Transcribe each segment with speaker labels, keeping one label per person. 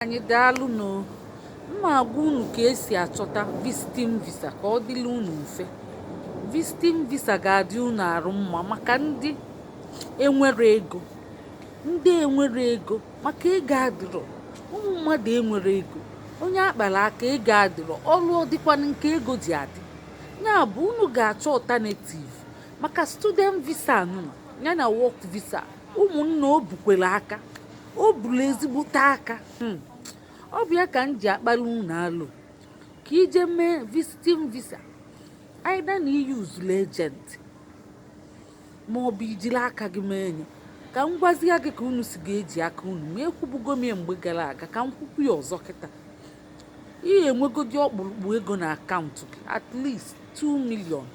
Speaker 1: Anyị daalụ nụ. Mma agwa unu ka esi achọta visiting visa ka ọ dịla unu mfe. Visiting visa ga-adị unu arụ mma maka ndị enwere ego, ndị enwere ego, maka ego adịrọ. Ụmụ mmadụ enwere ego, onye akpara aka ego adịrọ, ọlụ dịkwana nke ego ji adị. Ya bụ, unu ga-achọ alternative maka student visa nụnụ ya na work visa. Ụmụnna, o bukwere aka, o buru ezigbote aka. Ọ bụ ya ka m ji akpali unu alụ ka ije mee visiting visa, either na iyuzuru agent ma ọ bụ ijiri aka gị mee ya. Ka m gwazie gị ka unu si ga-eji aka unu ma. Ekwubugo m ya mgbe gara aga, ka m kwukwu ya ọzọ kịta. Ị enwegodi ọkpụrụkpụ ego na akaụntụ gị, at least 2 million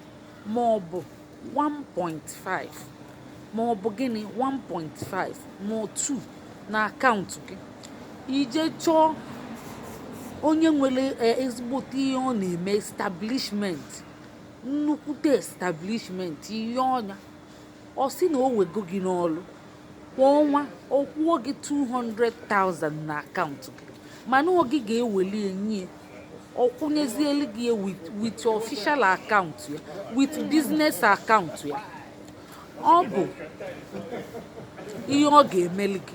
Speaker 1: ma ọ bụ 1.5 ma ọ bụ gịnị, 1.5 ma ọ 2 na akaụntụ gị. Ije chọọ onye nwere ezigbote ihe ọ na-eme, establishment, nnukwute establishment, ihe ọnya ọ sị na o wego gị n'ọlụ kwa ọnwa, ọ kwụọ gị 200,000 na akaụntụ gị, mana ọ gị ga-eweli enyi ya, ọ kwụnyezielu gị ya with official account ya, with business account ya. Ọ bụ ihe ọ ga-emeli gị.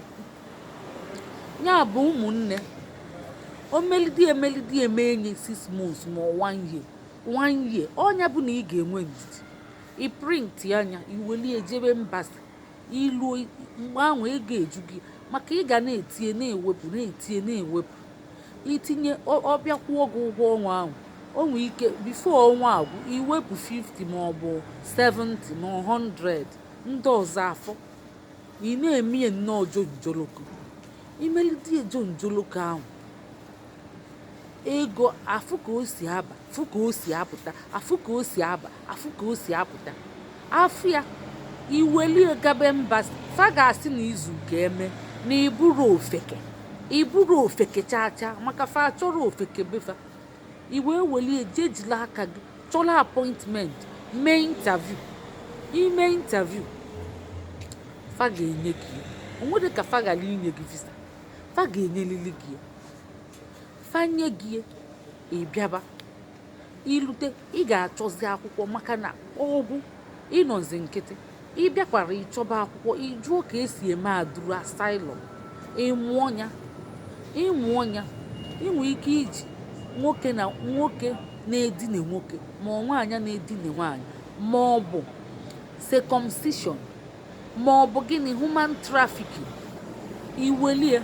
Speaker 1: Ya bụ, ụmụnne, o melidi emelidi eme enye 6 months ma ọ 1 year, 1 year. Ọnya bụ na ị ga-enwe ndidi, ị print anya, iweli ejebe embassy. Iluo mgbe ahụ, ego eju gị, maka ị ga na-etinye, na-ewepụ, na-etinye, na-ewepụ. Itinye, ọ bịa kwụọ gị ụgwọ ọnwa ahụ, o nwee ike before ọnwa agwụ, iwepụ 50 ma ọ bụ 70 ma ọ 100, ndị ọzọ afọ. Ị na-eme ya nnọọ jonjoloko. Imelite jonjoloko ahụ, ego afụ ka o si aba, fụ ka o si apụta, afụ ka o si aba, afụ ka o si apụta, afụ ya, iwelie gaba embassy. Fa ga-asị na izu ka eme na iburu ofeke, iburu ofeke chaa chaa, maka fa chọrọ ofeke befa. I wee welie jee jiri aka gị chọrọ appointment, mee interview. Ime interview, fa ga-enye gị ya. O nwere ka fa ghara inye gị visa? Fa ga-enyelili gị ya. Fa nye gị ya, ị bịaba, ilute, ị ga-achọzi akwụkwọ, maka na ọgwụ ịnọzi nkịtị. Ị bịakwara, ịchọba akwụkwọ, ịjụọ ka esi eme aduru asylum. Ịmụọ ya, ịmụọ ya, inwe ike iji nwoke na nwoke na-edina nwoke, ma ọ nwaanyị na-edina nwaanyị, ma ọ bụ circumcision, ma ọ bụ gịnị, human trafficking. Iwelie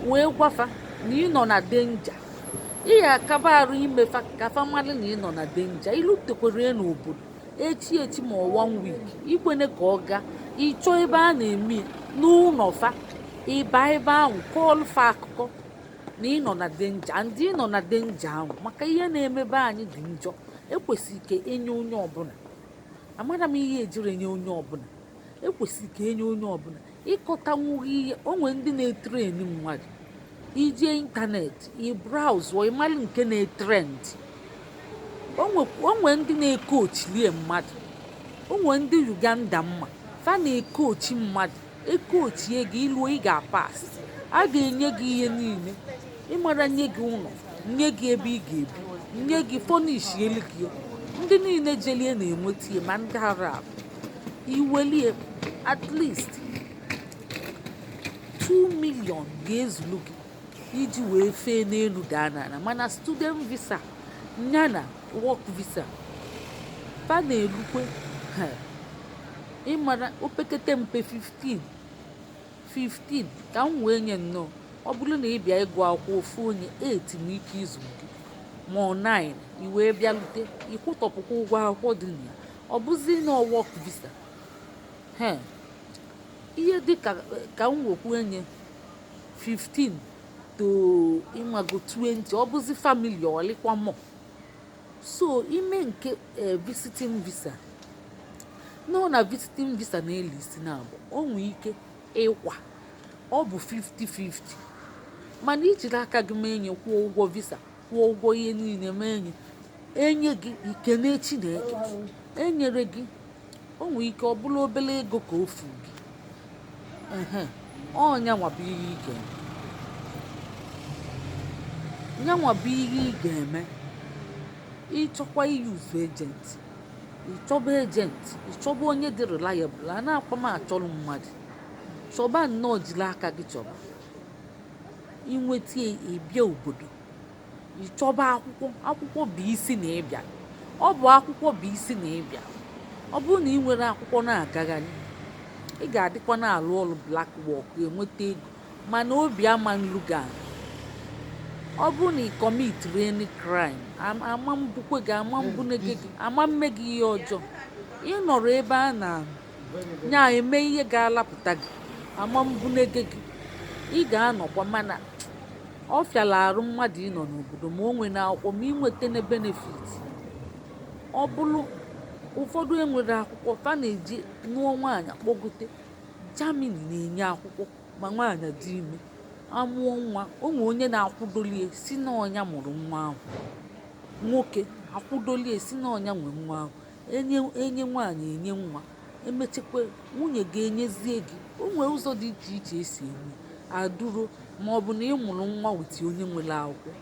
Speaker 1: wee gwafa na ị nọ na danger. Ị ya akaba arụ imefa ka fa mmadụ na ị nọ na danger. Ilutekwere ya n'obodo echi echi ma ọ one week, ikwene ka ọ gaa ịchọ ebe a na-eme n'ụlọ fa. Ịba ebe ahụ, kọọlụ fa akụkọ na ị nọ na danger, ndị ị nọ na danger ahụ, maka ihe na-emebe anyị dị njọ. Ekwesịrị ka enye onye ọbụla. Amara m ihe ejiri enye onye ọbụla, ekwesịrị ka enye onye ọbụla ịkọtanwughị ihe. Onwe ndị na-etrain mmadụ. Ije internet, ị browse, ịmalụ nke na-etrend. Onwe ndị na-ekochilie mmadụ, onwe ndị Uganda mma fa na-ekochi mmadụ. Ekochie gị, iluo, ị ga-apass. A ga-enye gị ihe niile ịmara, nye gị ụlọ, nye gị ebe ị ga-ebi, nye gị furnish elu gị. Ndị niile jelie na-enweta ihe, ma ndị Arab. Iwelie at least 2 million ga-ezulu gị iji wee fee n'elu daa n'ala. Mana student visa ya na work visa, fa na-erukwe ha, ịmara, opekete mpe 15 15 ka m wee nye nnọọ. Ọ bụrụ na ị bịa ịgụ akwụkwọ, ofu onye, 8 nwee ike izu gị, ma ọ 9. I wee bịalute, ịkwụtọpụkwa ụgwọ akwụkwọ dị na ya. Ọ bụzi na work visa, he ihe dịka ka m wekwu enye 15 to, ịmago, 20. Ọ bụzi family, ọlịkwa mọ. So ime nke visiting visa nọ na visiting visa na-eli isi na abụ, o nwee ike ịkwa ọ bụ 50-50. Mana ijiri aka gị mee enye, kwụọ ụgwọ visa, kwụọ ụgwọ ihe niile, mee enye, enye gị ikene Chineke enyere gị. O nwee ike ọ bụrụ obere ego ka o fu gị. Ehe, ọnya nwa bụ ihe ị ga-eme. Nyanwa bụ ihe ị ga-eme. Ịchọkwa iyuzu agent, ịchọba agent, ịchọba onye dị reliable. A na-akwa m achọrọ mmadụ, chọba nnọọ, jiri aka gị chọba. Inweta, ịbịa obodo, ịchọba akwụkwọ. Akwụkwọ bụ isi na ịbịa. Ọ bụ akwụkwọ bụ isi na ịbịa. Ọ bụrụ na ị nwere akwụkwọ na-agagharị, ị ga-adịkwa na-alụ ọrụ black work, enweta ego, mana obi ama nlu gị ala. Ọ bụrụ na ị commitiri any crime, ama mbukwe gị, ama mbunege gị, ama mme gị ihe ọjọọ. Ị nọrọ ebe a na nya eme ihe ga-alapụta gị, ama mbunege gị. Ị ga-anọkwa, mana ọ fịala arụ mmadụ ịnọ n'obodo ma o nwere akwụkwọ, ma ị na benefit. Ọ bụrụ ụfọdụ enwere akwụkwọ, fa na-eji nụọ nwaanyị kpọgote Germany, na-enye akwụkwọ ma nwaanyị dị ime, amụọ nwa, o nwee onye na-akwụdolie si na ọnya mụrụ nwa ahụ. Nwoke akwụdolie si na ọnya nwe nwa ahụ. Enye enye nwaanyị, enye nwa, emechekwa nwunye ga-enyezie gị. O nwee ụzọ dị iche iche esi eme aduro, ma ọ bụ na ị mụrụ nwa with onye nwere akwụkwọ,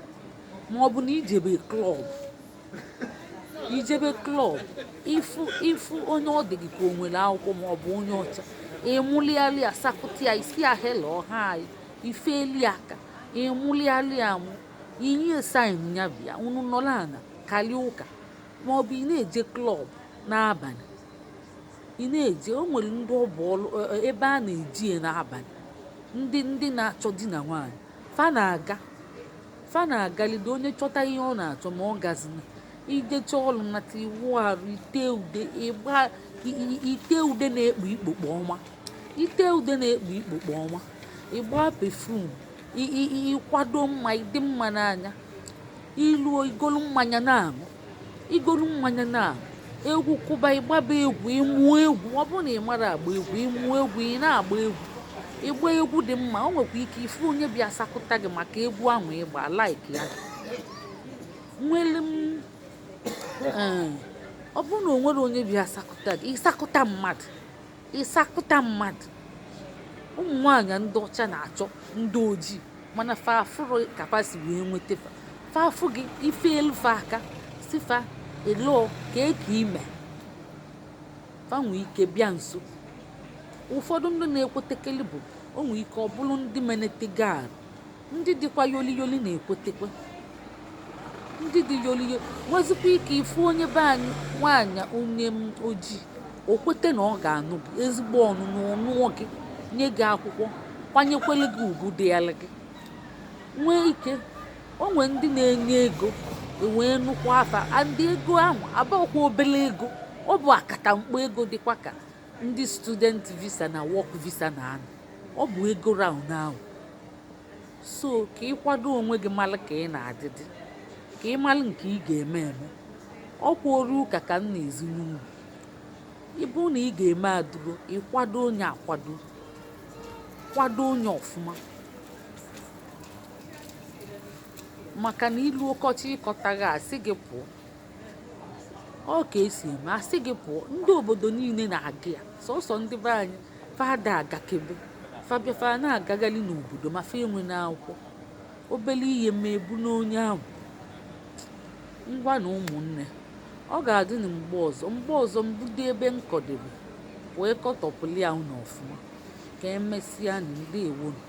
Speaker 1: ma ọ bụ na ijebe club. Ijebe club, ịfụ ịfụ onye ọ dị gị ka o nwere akwụkwọ, ma ọ bụ onye ọcha, ịmụlịalị ya, sakụta ya isi ya, "Hello, hi," ifeli aka, ịmụlịalị ya, mụ inye sign ya, bịa unu nọrọ ana kalie ụka. Ma ọ bụ ị na-eje club n'abalị, ị na-eje, o nwere ndị ọ bụ ọlụ ebe a na-eji ya n'abalị, ndị na-achọ di na nwaanyị, fa na-aga, fa na-agalido. Onye chọta ihe ọ na-achọ, ma ọ gazina ijecha ọlụ nata, iwu arụ, ite ude, ịgba ite ude na-ekpu ikpokpo ọma, ite ude na-ekpu ikpokpo ọma, ịgba perfume, ịkwado mma, ịdị mma n'anya. Iluo, igolu mmanya na-aṅụ, igolu mmanya na-aṅụ, egwu kụba, ịgbaba egwu, ịmụọ egwu. Ọ bụrụ na ị mara agba egwu, ịmụọ egwu, ị na-agba egwu, ịgba egwu dị mma. O nwekwa ike ifu onye bịa sakụta gị maka egwu ahụ ịgba, like ya nwere m. Ee, ọ bụrụ na o nwere onye bịa sakụta gị, ịsakụta mmadụ, ịsakụta mmadụ. Ụmụ nwaanyị ndị ọcha na-achọ ndị ojii, mana fa afụrụ ka fa si wee nweta fa. Fa afụ gị, ife elu fa aka, si fa elo ka eke ime, fa nwee ike bịa nso. Ụfọdụ ndị na-ekwetekeli bụ, o nwee ike ọ bụrụ ndị menetego arụ, ndị dịkwa yoli yoli na-ekwetekwe, ndị dị yoli yoli nwezikwa ike ịfụ onye be anyị, nwaanyị onye m ojii, o kwete na ọ ga-anụ gị ezigbo ọnụnụ, ọnụọ gị, nye gị akwụkwọ, kwanyekwele gị ugwu dịalị gị. Nwee ike o nwee ndị na-enye ego, ewee nụkwa afa ndị ego ahụ abụọkwa obele ego. Ọ bụ akatamkpo ego, dịkwa ka ndị student visa na work visa na-anọ. Ọ bụ ego round ahụ. So ka ị kwado onwe gị, malụ ka ị na-adịdị, ka ị malụ nke ị ga-eme eme. Ọkwa oru ụka ka m na-ezi n'ugwu. Ịbụ na ị ga-eme aduro, ịkwado onye, akwado, kwado onye ọfụma, maka na ilu ọkọchị ịkọtaghị, asị gị pụọ. Ọ ka esi eme, asị gị pụọ. Ndị obodo niile na-aga ya, sọsọ ndị be anyị fada agakebe. Fabịa, fa na-agagali n'obodo, ma fa enwe n'akwụkwọ, obele ihe ma ebu n'onye ahụ. Ngwa na ụmụnne, ọ ga-adị na mgbe ọzọ. Mgbe ọzọ mbudo ebe nkọdebe wee kọtọpụli ya unu ọfụma. Ka emesịa. Na ndewonu.